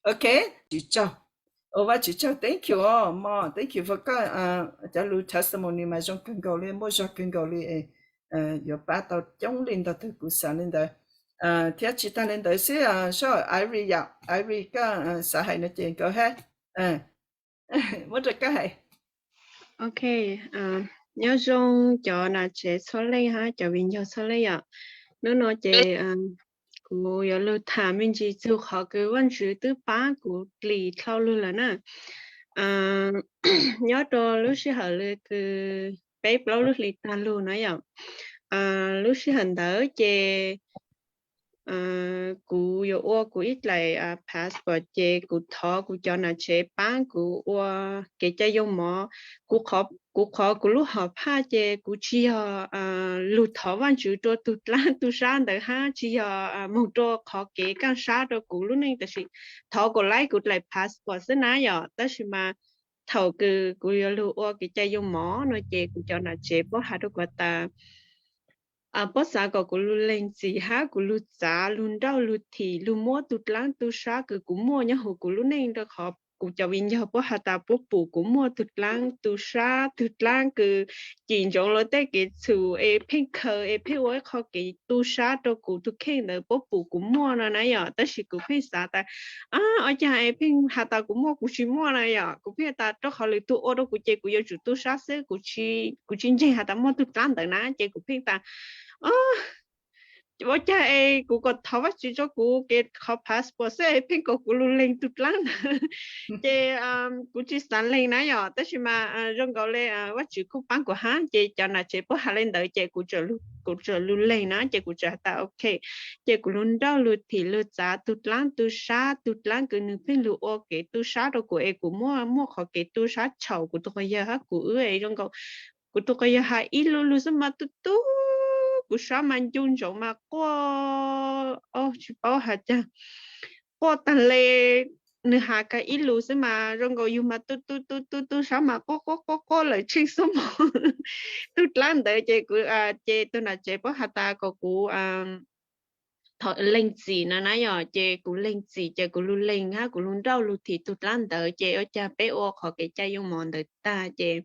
Ok, Vajtswv tsaug, ua Vajtswv tsaug, thank you mog, thank you for koj cov lus testimony mas zoo kawg nkaus li, muaj zog kawg nkaus li, yuav pab tau coob li ntau tug, kuv xav li ntawd. Thiab tsis tag li ntawd xwb, soj Irie yom, Irie koj xav hais no ces nkawd hab, muab rau koj hais. Ok, nyob zoo cov nam tsev txhua leej hab cov viv ncaus txhua leej yom. Hnub no ces kuv yuav lug tham me ntsis txug qhov kws Vajtswv twb pab kuv dlim dlhau lug lawm na. Nyob rau lub sij hawm lug kws peb plaub lub hli tag lug na yom, lub sij hawm ntawd ces kuv yuav ua kuv ib dlaim passport ces kuv thov kuv cov nam tsev pab kuv ua kev cai yoo mov. Kuv qhov kuv lub hom phaj ces kuv tsis yog lug thov Vajtswv rua tug dlaab tug sab ntawd hab tsis yog moog rua qhov kev kaaj sab rua kuv lub neej, tab sis thov kom laib kuv dlaim passport xwb na yom. Tab sis mas thaum kws kuv yuav lug ua kev cai yoo mov no ces kuv cov nam tsev puab has rua kuv tas puab xav kom kuv lug leeg txim hab kuv lug txav lug nrauj lug thim lug muab tug dlaab tug sab kws kuv muaj nyob huv kuv lub neej rua qhov kuv cov viv ncaus puab has tas puab pum kuv muaj tug dlaab tug sab, tug dlaab kws cim ntsoov lawv tej kev txhum es pheej khaws es pheej ua ib qho kev tu sab rua kuv tug kheej ntawd puab pum kuv muaj no na yom. Tab sis kuv pheej xav tas ua caag es pheej has tas kuv muaj kuv tsis muaj na yom. Kuv pheej tas rua qhov lwm tug ua rua kuv ces kuv yuav tsum tu sab xwb, kuv tsis ntseeg has tas muaj tug dlaab ntawd na ces kuv pheej tas ua caag es kuv kom thov Vajtswv rua kuv kev qhov passport xwb es pheej kom kuv lug leeg tug dlaab ntawd ces kuv tsis xav leeg na yom. Tab sis mas zoo nkaus le Vajtswv kuj paab kuv hab ces cov nam tsev puab has le ntawd ces kuv txawm lug leeg na ces kuv txawm has tas ok. Ces kuv lug nrauj lug thim lug txav tug dlaab tug sab, tug dlaab kws nwg pheej lug ua kev tu sab rua kuv es kuv muaj muaj qhov kev tu sab txhaum kuv tug quas yawg hab kuv wb es zoo nkaus kuv tug quas yawg has ib lu lug xwb mas tu tu kuv sab mas ncu ntsoov mas quaj, tsis paub has caag, quaj taag le. Nwg has kag ib lus xwb mas zoo nkaus yug mas tu tu tu tu tu sab mas quaj quaj quaj quaj lawm tsheej xuab moos. Tug dlaab ntawd ces kuv, ces tug nam tsev puab has tas kom kuv thov leeg txim na na yom, ces kuv leeg txim ces kuv lug leeg hab kuv lug nrauj lug thim tug dlaab ntawd ces ua caag peb ua qhov kev cai yoo mov ntawd tag ces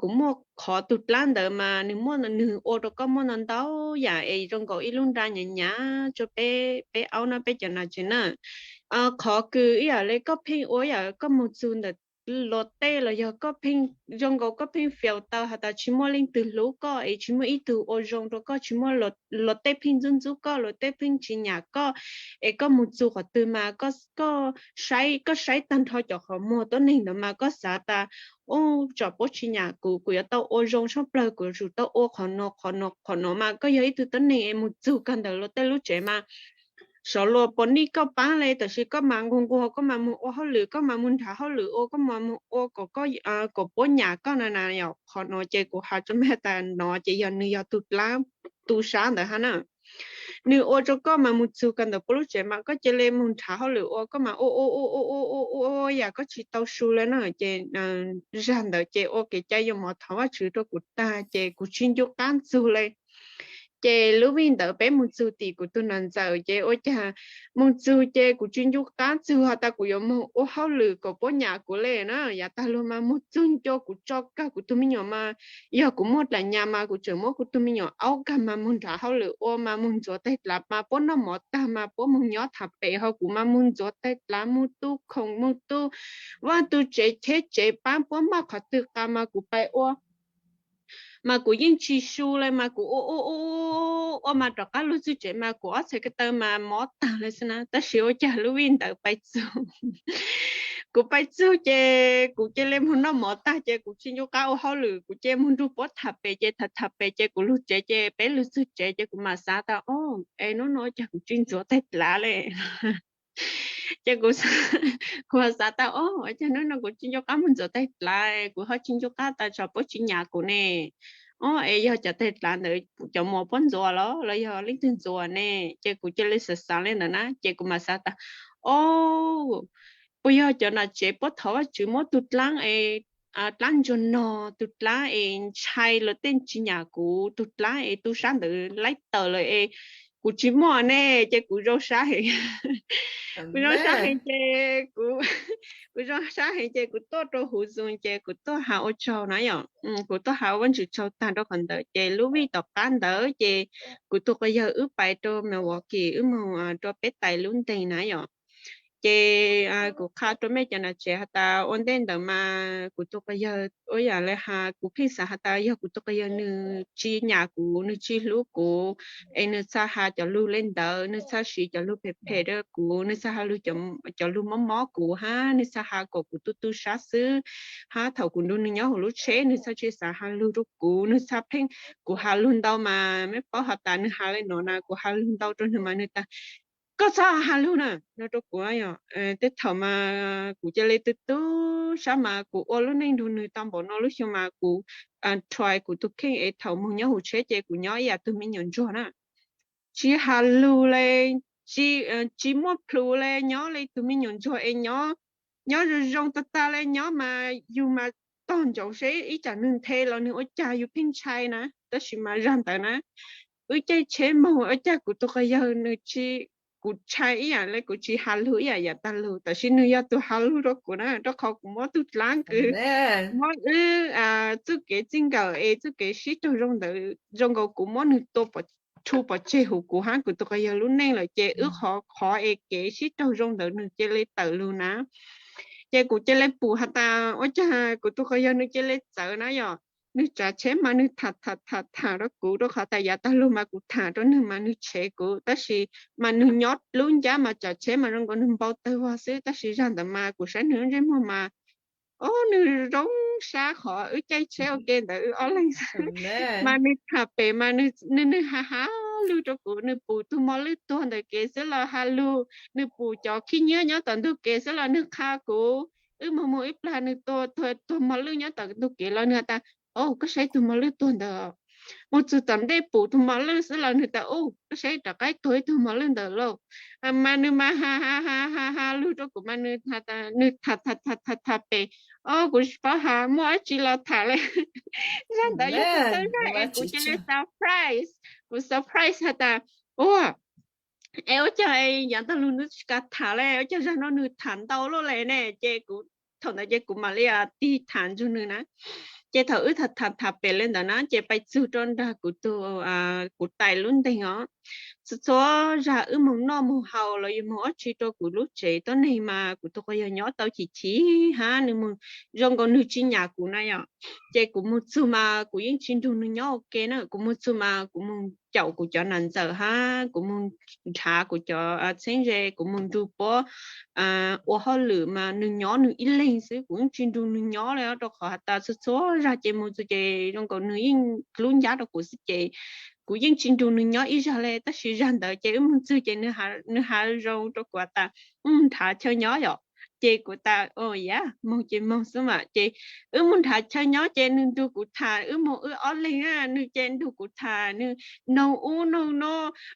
kuv muaj qhov tug dlaab ntawd mas nwg muaj, nwg ua rua koj muaj ntau ntau yam es zoo nkaus ib lub nra nyav nyav rua peb, peb aub na peb cov nam tsev na. Qhov kws ib yam le koj pheej ua ib yam koj moog txug ntawm luas tej los yog koj pheej, zoo nkaus koj pheej fail tau has tas tsis muaj leej twg hlub koj es tsis muaj ib tug ua zoo rua koj, tsis muaj, luas tej pheej ntxub ntxub koj, luas tej pheej tsis nyam koj, es koj moog txug qhov twg mas koj saib, koj saib taag nrho cov qhov muag tuab neeg ntawd mas koj xav tas u, tsam puab tsis nyam kuv, kuv yuav tau ua zoo tshaj plawg, kuv yuav tsum tau ua qhov no qhov no qhov no mas koj yog ib tug tuab neeg es moog txug kag ntawm luas tej lub tsev mas xyov luas puas nij koj paab le, tab sis koj mas nquag nquag, koj mas moog ua hauj lwm, koj mas moog nrhav hauj lwm ua, koj mas moog ua kom koj, kom puab nyam koj na na yom. Qhov no ces kuv has rua mej tas no ces yog nwg yog tug dlaab tu sab ntawd hab na. Nwg ua rua koj mas moog txug kag ntawm puab lub tsev mas koj cia li moog nrhav hauj lwm ua, koj mas ua ua ua ua ua ua ua yam koj tsis tau su le na. Ces zag ntawd ces ua kev cai yoo mov thov Vajtswv rua kuv tag ces kuv tsis ncu qab txug le. Ces lub vij ntawd peb moog txug tim kuv tug nam ntxawm ces ua caag moog txug ces kuv tsis ncu qab txug has tas kuv yuav moog ua hauj lwm kom puab nyam kuv le na. Yav taag lug mas moog txug nco kuv tso kag kuv tug me nyuam mas, yog kuv muaj dlaim nyas mas kuv tseem muab kuv tug me nyuam aub kag mas moog nrhav hauj lwm ua mas moog ntxuav taig dlav mas puab noj mov tag mas puab moog nyob tham pem ho kuv mas moog ntxuav taig dlav, moog tu khoom, moog tu vaj tu tsev cheb tsev, paab puab maj qhov twg qa mas kuv pais ua. Mas kuv yeej tsis su le mas kuv ua ua ua ua mas rov qab lug txug tsev mas kuv ob txhais ko taw mas mob tag le xwb na. Tab sis ua caag lub vij ntawd pais txug, kuv pais txug ces kuv cia li moog noj mov tag ces kuv tsis ncu qab ua hauj lwm, kuv cia li moog nrug puab tham pem ces tham tham pem ces kuv lug tsev ces peb lug txug tsev ces kuv mam xav tas o, es hnub no ua caag kuv tsis ntxuav taig dlav le. Ces kuv, kuv xav tas o, ua caag hnub no kuv tsis ncu qab moog ntxuav taig dlav, kuv ho tsis ncu qab tas tsam puab tsis nyam kuv ne. O, es yog cov taig dlav ntawd cov muam puab ntxuav los los yog leej twg ntxuav ne? Ces kuv cia li xav xav le ntawd na ces kuv mam xav tas o, puas yog cov nam tsev puab thov Vajtswv muab tug dlaab es, dlaab ntsuag nog, tug dlaab es ntshai lawv tej tsis nyam kuv, tug dlaab es tu sab ntawd laib tawm lawm es kuv tsis muaj ne, ces kuv zoo sab heev. Kuv zoo sab heev ces kuv, kuv zoo sab heev ces kuv tuaj rau huv zoo ces kuv tuaj hais ua tsaug na yom. Kuv tuaj hais ua Vajtswv tsaug tag rau qhov ntawd ces lub vij tom qab ntawd ces kuv tus quas yawg wb pais rau Milwaukee wb moog rau peb tais lub ntees na yom. Ces kuv qha rau mej cov nam tsev has tas ua ntej ntawd mas kuv tus quas yawg ua yam le has kuv pheej xav has tas yog kuv tus quas yawg nws tsis nyam kuv, nws tsis hlub kuv, es nws txhaj has cov lug le ntawd, nws txhaj siv cov lug phem phem rau kuv, nws txhaj has lug cov lug mob mob kuv hab nws txhaj has kom kuv tu tu sab xwb. Hab thaum kuv nrug nws nyob huv lub tsheb nws txhaj tsis xav has lug rau kuv, nws txhaj pheej, kuv has lug ntau mas mej paub has tas nws has le no na, kuv has lug ntau rau nws mas nws tas koj txhob has lug na no rau kuv. Tej thaum mas kuv ca le tu tu sab mas kuv ua lub neej nrug nws tau npaum no lub xyoo mas kuv try kuv tus kheej es thaum moog nyob huv tsheb ces kuv nyob ib yam tug me nyuam ntsuag na, tsis has lug le, tsis muaj plhus le, nyob le tug me nyuam ntsuag es nyob zoo zoo tag tag le, nyob mas yug mas tog ntsoov seb ib tsam nws nthe los nws ua cas yug pheej ntshai na. Tab sis mas zag ntawd na wb caij tsheb moog ua cas kuv tus quas yawg nws tsis, kuv ntshai ib yam le kuv tsis has lug ib yam yav tag lug, tab sis nws yog tug has lug rau kuv na, rau qhov kuv muab tug dlaab kws muab wb txuj kev txij nkawm es txuj kev sib raug zoo ntawd zoo nkaus kuv muab nws tua rhu pov tseg huv kuv hab kuv tus quas yawg lub neej lawm ces wb qhov qhov es kev sib raug zoo ntawd nws ca le tawm lug na. Ces kuv ca le pum has tas ua cas kuv tus quas yawg nws ca le txawv na yom. Nws tsav tsheb mas nws tham tham tham tham rau kuv rau qhov tas yav tag lug mas kuv tham rau nws mas nws tshev kuv, tab sis mas nws nyob lub ncab mas tsav tsheb mas zoo nkaus nws npau tawg vog xwb, tab sis zag ntawd mas kuv saib nws lub ntsej muag mas o nws zoo sab qhov wb caij tsheb ua ke ntawd wb ob leeg mas nws tham pem mas nws nws has has lug rau kuv, nws pum tug mos lwj tuag ntawm kev xwb los has lug, nws pum cov khib nyiab nyob tom ntug kev xwb los nws qha kuv. Wb moog moog ib plag nws tua tuag mos lwj nyob tom ntug kev los nws has tas o koj saib tug mos lwj tuag ntawd. Moog txug tom ntej pum tug mos lwj xwb los nws tas u koj saib rov qab tuag ib tug mos lwj ntawd lauj. Mas nws mas has has has has lug rau kuv mas nws tham tham tham tham pem o kuv tsis paub has muaj dab tsi los tham le. Zag ntawd yog tug txawj zag es kuv ca le surprise, kuv surprise has tas ua es ua cas yav tag lug nws tsis kam tham le, ua cas zag no nws tham ntau luaj le ne. Ces kuv thaum ntawd ces kuv mam li tig tham ntsug nws na. Ces thaum wb tham tham tham pem le ntawd na ces pais txug rau nraag kuv tug, kuv tais lub ntees os. Txhua txhua zag wb moog noj moog haus los yog moog ob tsi rau kuv lub tsev tuab neeg mas kuv tug quas yawg nyob tau chim chim hab nws moog zoo nkaus nws tsis nyam kuv na yom. Ces kuv moog txug mas kuv yeej tsis nrug nws nyob ua ke na, kuv moog txug mas kuv moog caum kuv cov nam ntxawm hab kuv moog nrhav kuv cov txheeb ze, kuv moog nrug puab ua hauj lwm mas nws nyob nws ib leeg xwb, kuv yeej tsis nrug nws nyob le rau qhov has tas txhua txhua zag ces moog txug ces zoo nkaus nws yeej dlub ncab rau kuv xwb ces kuv yeej tsis nrug nws nyob ib zag le. Tab sis zag ntawd ces wb moog txug ces nws has zoo rau kuv has tas wb moog nrhav chaw nyob yom. Ces kuv tas o yam moog ces moog xwb mas ces wb moog nrhav chaw nyob ces nws nrug kuv tham, wb moog wb ob leeg na, nws ces nrug kuv tham, nws noog ub noog no,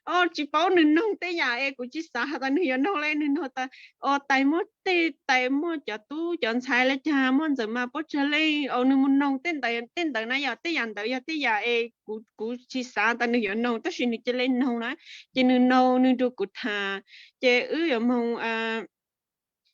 o tsis paub nws noog tej yam es kuv tsis xav has tas nws yuav noog le, nws noog tas o tais muaj tej tais muaj cov tub cov ntxhais le caag muaj ntxawm mas puab tsawg leej, o nws moog noog tej ntawd tej ntawd na yom, tej yam ntawd yog tej yam es kuv kuv tsis xav tas nws yuav noog tab sis nws ca le noog na. Ces nws noog nws nrug kuv tham, ces wb yuav moog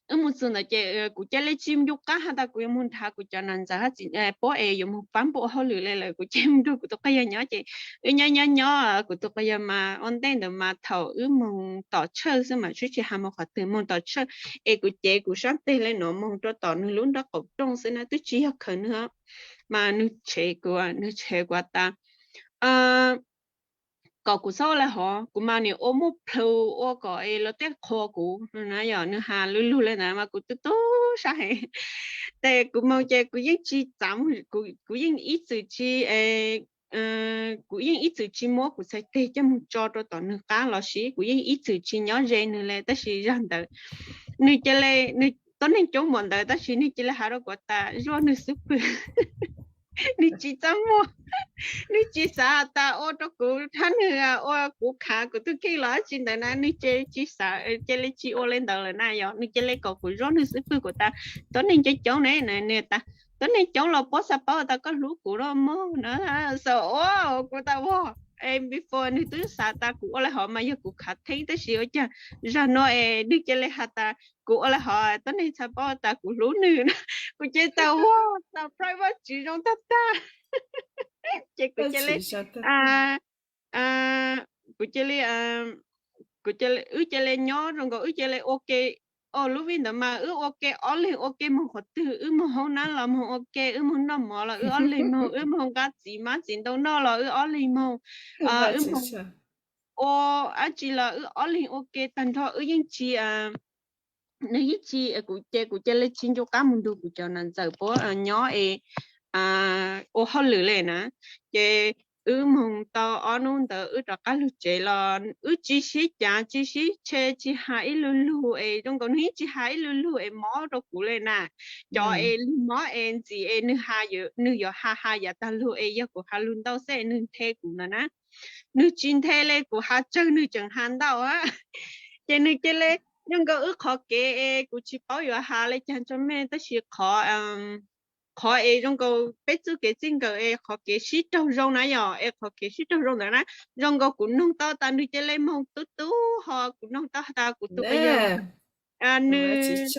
wb moog txug ntawd ces kuv ca le tsis ncu qab has tas kuv yuav moog nrhav kuv cov nam ntxawm hab txiv puab es yuav moog paab puab ua hauj lwm le lawm, kuv ca le moog nrug kuv tus quas yawg nyob ces wb nyob nyob nyob kuv tus quas yawg mas ua ntej ntawd mas thaum wb moog tom tshawj xwb mas tsis tsis has moog qhov twg, moog tom tshawj es kuv cev kuv sab teg le no moog rau tom nws lub nraub qaum rooj xwb na, twb tsis yog khaws nws, mas nws tshev kuv, nws tshev kuv tas kom kuv txhob ua le hov, kuv mas nim ua muaj plhus ua kom es luag tej qhuas kuv na yom. Nws has lug lug le ntawd mas kuv tu tu sab heev. Ces kuv moog ces kuv yeej tsis txav, kuv yeej ib txwm tsis kuv yeej ib txwm tsis muab kuv txhais teg coj moog tso rau tom nws qab los sis kuv yeej ib txwm tsis nyob ze nws le. Tab sis zag ntawd nws ca le, nws tuab neeg coob npaum ntawd tab sis nws ca le has rau kuv tas zuaj nws xub pwg. Nws tsis txaj muag, nws tsis xav tas ua rau kuv hab nws ua kuv khav kuv tug kheej los dab tsi ntawd na, nws ca le tsis xav, ca le tsis ua le ntawd lawm na yom. Nws ca le kom kuv zuaj nws xub pwg, kuv tas tuab neeg coob coob ne, nws tas tuab neeg coob los puab xav paub tas koj hlub kuv los mog na. Xav ua kuv tas ua before nws twb xav tas kuv ua li hov mas yog kuv khav theeb, tab sis ua cas zag no es nws cia li has tas kuv ua li hov tuab neeg txhaj paub tas kuv hlub nws. Kuv cia li tas ua, surprise Vajtswv zoo tag tag. Ces kuv cia li, kuv cia li, kuv cia li, wb cia li nyob zoo nkaus, wb cia li ua ke. Lub vij ntawd mas wb ua ke ob leeg, ua ke moog qhov twg, wb moog hoob nab los moog ua ke, wb moog noj mov los wb ob leeg moog, wb moog nqa txiv mab txiv ntoo noj los wb ob leeg moog, wb moog ua dab tsi los wb ob leeg ua ke tag nrho, wb yeej tsis, nws yeej tsis, kuv ces kuv cia li tsis ncu qab mus nrug kuv cov nam ntxawm puab nyob es ua hauj lwm li na. Ces wb moog tau ob nub ntawd wb rov qab lug tsev los wb tsis sib cav tsis sib tshe tsis has ib lug lug es zoo nkaus nws yeej tsis has ib lug lug es mob rau kuv li na. Cov es lug mob es ntxim es nws has, nws yuav has has yav tag lug es yog kuv has lug ntau xwb es nws nthe kuv ntag na. Nws tsis nthe li, kuv has tsawg nws tseem has ntau. Ces nws cia li, zoo nkaus wb qhov kev es kuv tsis paub yuav has li cas rau mej, tab sis qhov, qhov es zoo nkaus peb txuj kev txij nkawm es qhov kev sib raug zoo na yom, es qhov kev sib raug zoo ntawd na, zoo nkaus kuv noog tau tas nws cia li moog tub tub ho kuv noog tau has tas kuv tus pes yawg, nws,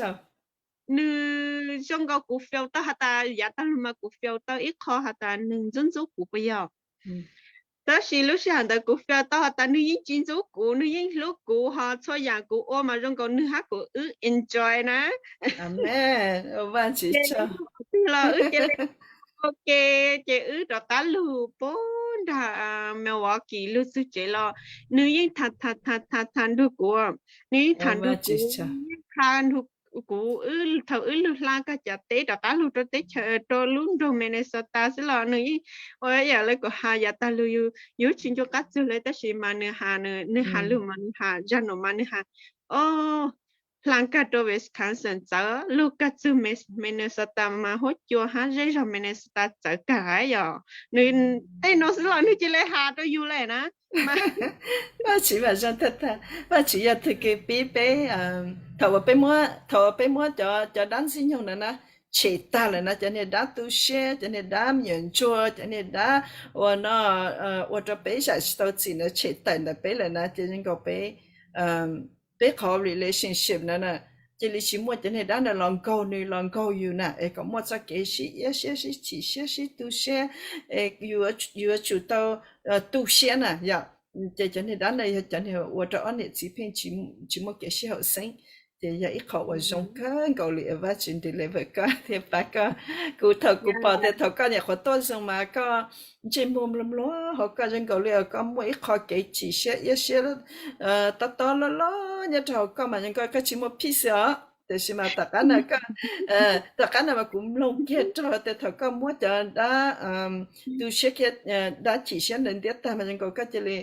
nws zoo nkaus kuv feel tau has tas yav tag lug mas kuv feel tau ib qho has tas nws ntxub ntxub kuv puas yog. Tab sis lub sij hawm ntawd kuv feel tau has tas nws yeej tsis ntxub kuv, nws yeej hlub kuv ho txhua yam kuv ua mas zoo nkaus nws hab kuv wb enjoy na. Los wb cia li ua ke, ces wb rov qab lug puag nraag Milwaukee lug txug tsev los nws yeej tham tham tham tham nrug kuv, nws yeej tham nrug kuv, yeej qha nrug kuv, thaum wb lug hla kag cav teb rov qab lug rau teb chaws rau lub nroog Minnesota xwb los nws yeej ua yam li kuv has yav tag lug, yus tsis ncu qab txug li tab sis mas nws has, nws has lug mas nws has, zag nuav mas nws has, o, hla kag rau Wisconsin txawv, lug kag txug Minnesota mas huab cua hab zej zog Minnesota txawv kag yom. Nws tej nuav xwb los nws cia li has rau yus li na. Vaajtswv mas zoo tag tag, Vaajtswv yog tug kws pib peb, thaum uas peb muab, thaum uas peb muab cov, cov dab ntxwg nyoog ntawd na tshem tag lawm na, cov niag dab tu siab, cov niag dab me nyuam ntsuag, cov niag dab ua no, ua rau peb zam tsis tau txim ntawd tshem tawm ntawm peb lawm na, ces zoo nkaus peb, peb qhov relationship na, cia li tsis muaj cov niag dab ntawd los nkaug nws los nkaug yus na, es kom muaj txoj kev sib iab siab sib chim siab sib tu siab, es yus yuav tsum tau tu siab na yom. Ces cov niag dab ntawd yog cov niag ua rau ob niam txiv pheej tsis muaj kev sib haum xeeb. Ces yog ib qho uas zoo kawg nkaus li, Vaajtswv deliver koj thiab pab koj. Kuv thaum kuv pom tias thaum koj nyuam qhuav tuaj zoo mas koj ntsej muag mluag mluag hauv, koj zoo nkaus li koj muaj ib qho kev chim siab iab siab tob tob loj loj nyob rau hauv koj mas zoo nkaus koj tsis muaj peace os. Tiam sis mas tom qab no, tom qab no mas kuv mloog kiag rau tias thaum koj muab cov dab tu siab kiag, dab chim siab ntawd ntiab tag mas zoo nkaus koj cia li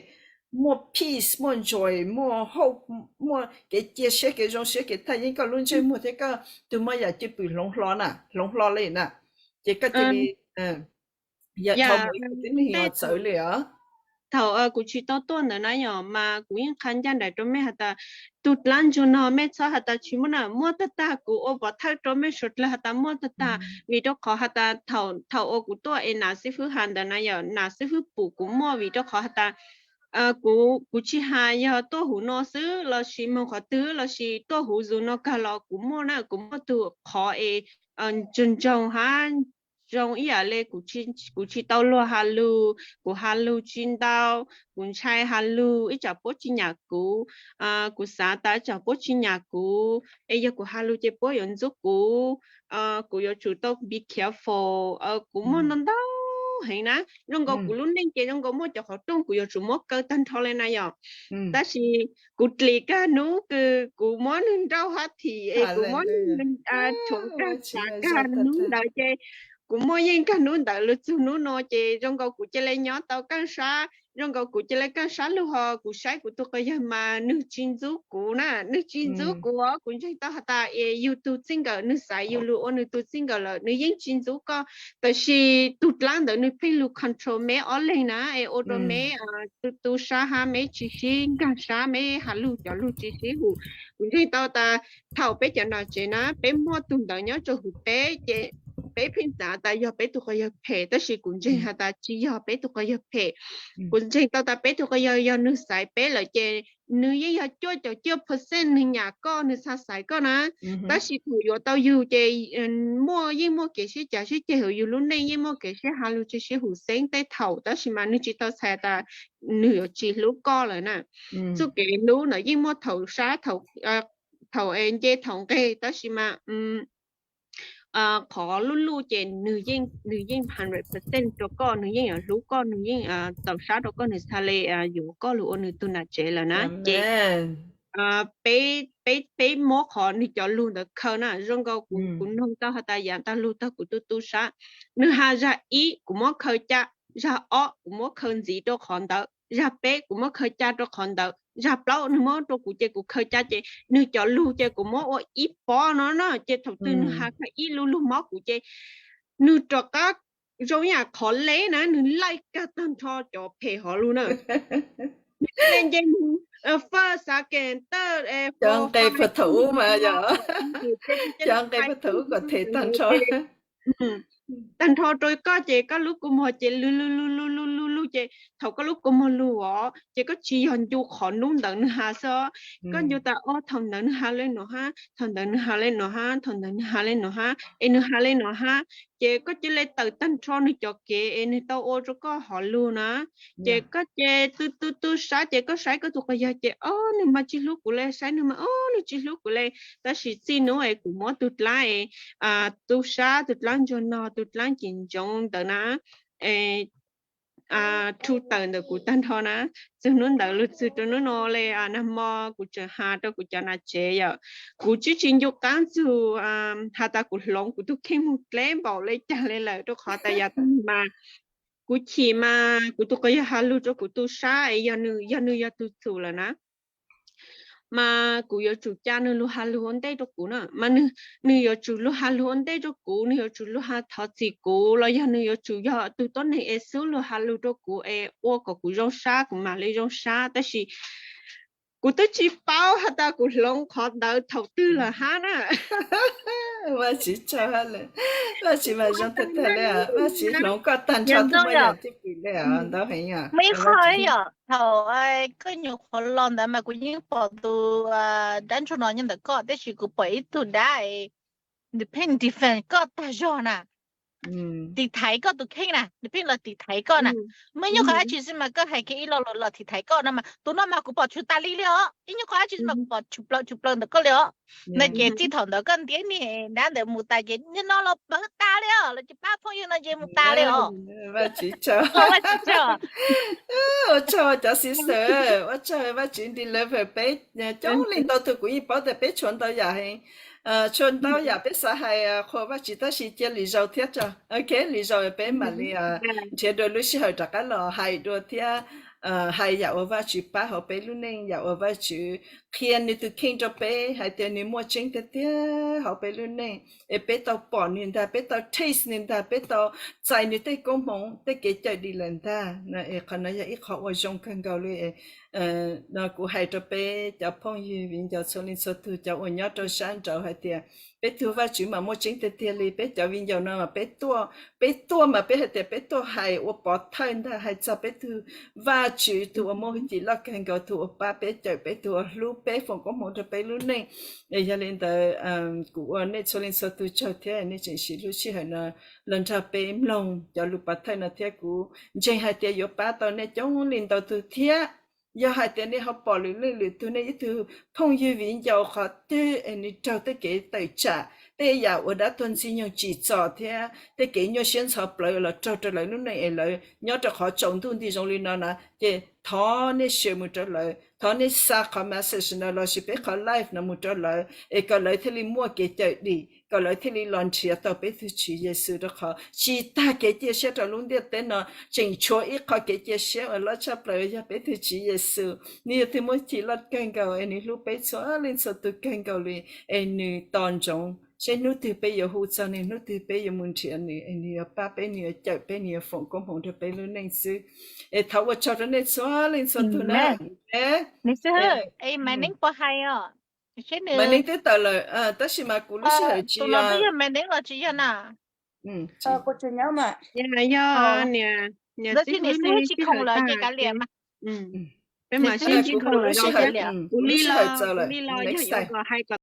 muaj peace, muaj joy, muaj hope, muaj kev cia siab kev zoo siab kev thaj yeeb koj lub ntsej muag thiab koj tus moj yam cwj pwm hloov hlo na, hloov hlo li na. Ces koj cia li yog thaum mus ib tug tib neeg uas txawv li os. Thaum kuv tsis tau tuaj ntawd na yom mas kuv yeej qha ncaj nraim rau mej has tas tus dlaab ntsuag no mej txhob has tas tsis muaj na, muaj tag tag. Kuv ua pov thawj rau mej suav dlawg has tas muaj tag tag, vim rau qhov has tas thaum uas kuv tuaj es nam xib fwb has ntawd na yom, nam xib fwb pum kuv muaj, vim rau qhov has tas kuv, kuv tsis has yog tuaj huv no xwb lossis moog qhov twg lossis tuaj huv zug no kag los kuv muaj na, kuv muaj tug qhov es ntsoog ntsoog hab zoo ib yam li kuv tsis tau luag has lug, kuv has lug tsis ntau, kuv ntshai has lug ib tsam puab tsis nyam kuv, kuv xav tas ib tsam puab tsis nyam kuv es yog kuv has lug ces puab yuav ntxub kuv, kuv yuav tsum tau be careful. Kuv muaj ntau ntau heev na, zoo nkaus kuv lub neej ces zoo nkaus muaj cov qhov rooj kuv yuav tsum muab kaw tag nrho li na yom. Tab sis kuv dlim kag hnub kws kuv muab nwg nrauj hab thim es kuv muab nwg rhuav kag sav kag hnub ntawd ces kuv muaj yeej kag hnub ntawd lug txug hnub no ces zoo nkaus kuv cia li nyob tau kaaj sab, zoo nkaus kuv cia li kaaj sab lug ho kuv saib kuv tug quas yawg mas nwg tsis ntxub kuv na, nwg tsis ntxub kuv os. Kuv ntseeg tau has tas es yug tug txij nkawm, nwg xaiv yug lug ua nwg tug txij nkawm lawm nwg yeej tsis ntxub koj. Tab sis tug dlaab ntawd nwg pheej lug control meb ob leeg na es ua rau meb tu sab hab meb tsis sib nkaag sab, meb has lug cov lug tsis sib hum. Kuv ntseeg tau tas thaum peb cov nam tsev na peb muaj tug ntawd nyob rau huv peb ces peb pheej xav tas yog peb tus quas yawg phem, tab sis kuv ntseeg has tas tsis yog peb tus quas yawg phem. Kuv ntseeg tau tas peb tus quas yawg yog nws xaiv peb lawm ces nws yeej yog cuaj caum cuaj percent nws nyam koj, nws txha xaiv koj na. Tab sis thaum yuav tau yug ces muaj, yeej muaj kev sib cav sib ceg hauv yus lub neej, yeej muaj kev sib has lug tsis sib hum xeeb tej thaum, tab sis mas nws tsis tau txhais tas nws yuav tsis hlub koj lawm na. Txuj kev hlub ntawd yeej muaj thaum sab, thaum nce thaum nqeg, tab sis mas qhov luj luj ces nws yeej hundred percent rau koj, nws yeej yuav hlub koj, nws yeej txaus sab rau koj, nws txha le yuav koj lug ua nws tug nam tsev lawm na. Ces peb, peb muab qhov nws cov lug ntawd khaws na. Zoo nkaus kuv, kuv noog tau has tas yav tag lug tag kuv tu tu sab, nws has zag ib kuv muab khaws ca, zag ob kuv muab khaws ntxiv rau qhov ntawd, zag peb kuv muab khaws ca rau qhov ntawd, zag plaub nws muab rau kuv ces kuv khaws ca ces nws cov lug ces kuv muab ua ib pob no na. Ces thaum twg nws has khaws ib lub lug mob kuv ces nws rov qab zoo yam qhov leb na, nws laij kag tag nrho cov phem hov lug na. Nws nce nce mus faj xav kes tawj cov nqe puag thaum ub mas yog cov nqe puag thaum ub kom them tag nrho. Tag nrho rau koj ces koj lub kua muag ces lug lug lug lug lug lug lug ces thaum koj lub kua muag lug os ces koj tsis yog ncu qhov hnub ntawd nws has xwb, koj ncu tas o thaum ntawd nws has le no hab, thaum ntawd nws has le no hab, thaum ntawd nws has le no hab, es nws has le no hab, ces koj cia li tawm tag nrho nws cov kev es nws tau ua rau koj hov lug na. Ces koj ces tu tu tu sab ces koj saib koj tus quas yawg ces o nws mas tsis hlub kuv le, saib nws mas o nws tsis hlub kuv le. Tab sis txij hnub es kuv muab tus dlaab es tu sab, tus dlaab ntsuag nog, tus dlaab cim ntsoov ntawd na, rhu tawm ntawm kuv tag nrho na, txug hnub ntawd lug txug rau hnub no le nag hmo kuv tseem has rau kuv cov nam tsev yom, kuv tsis tsis ncu qaab txug has tas kuv hloov kuv tug kheej moog dleb npaum le caag le lawm rau qhov tas yav tag mas kuv chim mas kuv tus quas yawg has lug rau kuv tu sab es yog nws, yog nws yog tug txhum lawm na mas kuv yuav tsum ca nws lug has lug ua ntej rau kuv na. Mas nws yuav tsum lug has lug ua ntej rau kuv, nws yuav tsum lug has thov txim kuv los yog nws yuav tsum yog tug tuab neeg es xub lug has lug rau kuv es ua kom kuv zoo sab kuv mam li zoo sab. Tab sis kuv twb tsis paub has tas kuv hloov qhov ntawd thaum twg lawm hab na. Vaj Tswv tsaug, Vaj Tswv mas zoo tag tag le, Vaj Tswv hloov koj tag nrho tug muaj yam cwj pwm le os, ntau heev os. Muaj ib qho yom, thaum koj nyuam qhuav los ntawd mas kuv yeej pom tus dab ntsuag no nyob ntawm koj, tab sis kuv pom ib tug dab nws pheej defend koj tag zog na, tiv thaiv koj tus kheej na, nws pheej los tiv thaiv koj na. Muaj ib nyuag qhov dab tsi xwb mas koj hais kiag ib lo lus los tiv thaiv koj no mas tus no mas kuv pom tshwm tas li li os, ib nyuag qhov dab tsi xwb mas kuv pom tshwm plaws tshwm plaws ntawm koj li os. No ces txij thaum ntawd koj ntiab niag dab ntawd mus tas ces niag no los plawg tas li os, los ces pab phooj ywg no ces mus tas li os. Ua tsaug cov sister, ua tsaug Vaj Tswv deliver peb coob leej ntau tug, kuv yeej paub tas peb tshuav ntau yam heev, tshuav ntau yam peb xav hais qhuas Vaj Tswv tab sis cia lwm zaus thiab tso, ok, lwm zaus peb mam li nrhiav dua lub sij hawm rov qab los hais dua thiab, hais yam uas Vaj Tswv pab hauv peb lub neej, yam uas Vaj Tswv qhia nws tus kheej rau peb hais tias nws muaj tseeb tiag tiag hauv peb lub neej, es peb tau pom nws ntag, peb tau taste nws ntag, peb tau txais nws tej koob hmoov tej kev cawm dim lawm ntag. Qhov no yog ib qho uas zoo kawg nkaus li. No kuv hais rau peb cov phooj ywg viv ncaus txhua leej txhua tug, cov uas nyob rau sab nraud hais tias peb tug Vaj Tswv mas muaj tseeb tiag tiag li. Peb cov viv ncaus no mas peb tuaj, peb tuaj mas peb hais tias peb tuaj hais ua pov thawj ntag, hais txog peb tug Vaj Tswv tug uas muaj hwj chim loj kawg nkaus, tug uas pab peb cawm peb, tug uas hlub peb, foom koob hmoov rau peb lub neej. Yog li ntawd kuv ua nej txhua leej txhua tug tsaug thiab nej tseem siv lub sij hawm no los nrog peb mloog cov lus pov thawj no thiab. Kuv ntseeg hais tias yuav pab tau nej coob leej ntau tug thiab. Yog hais tias nej ho pom lwm leej lwm tug, nej ib tug phooj ywg viv ncaus qhov twg es nws raug tej kev tawm tsam, tej yam uas dab tuag ntxwg nyoog tsim txom thiab tej kev nyuaj siab ntxhov plawv los raug rau lawv lub neej es lawv nyob rau qhov tsaus ntuj nti zoo li no na, ces thov nej share mus rau lawv, thov nej xa qhov message no lossis peb qhov live no mus rau lawv es kom lawv thiaj li muaj kev cawm dim, kom lawv thiaj li los nrhiav tau peb tug Tswv Yexus, rau qhov tsis tag kev cia siab rau lub ntiaj teb no tseem tshuav ib qho kev cia siab uas loj tshaj plaws yog peb tug Tswv Yexus. Nws yog tug muaj hwj chim loj kawg nkaus es nws hlub peb txhua leej txhua tug kawg nkaus li, es nws tos ntsoov seb hnub twg peb yuav hu txog nws, hnub twg peb yuav mus nrhiav nws, es nws yuav pab peb, nws yuav cawm peb, nws yuav foom koob hmoov rau peb lub neej xwb. Es thov ua tsaug rau nej txhua leej txhua tug na. Maiv Neeb puas hais os? Maiv Neeb twb tawm lawm, tab sis mas kuv lub sij hawm tsis, yog Maiv Neeb los tsis yog na? Yog niam txiv hu ne sij hawm tag, peb mam sib ntsib dua lwm zaus thiab. Kuv li los, kuv li los yog yuav kom hais kom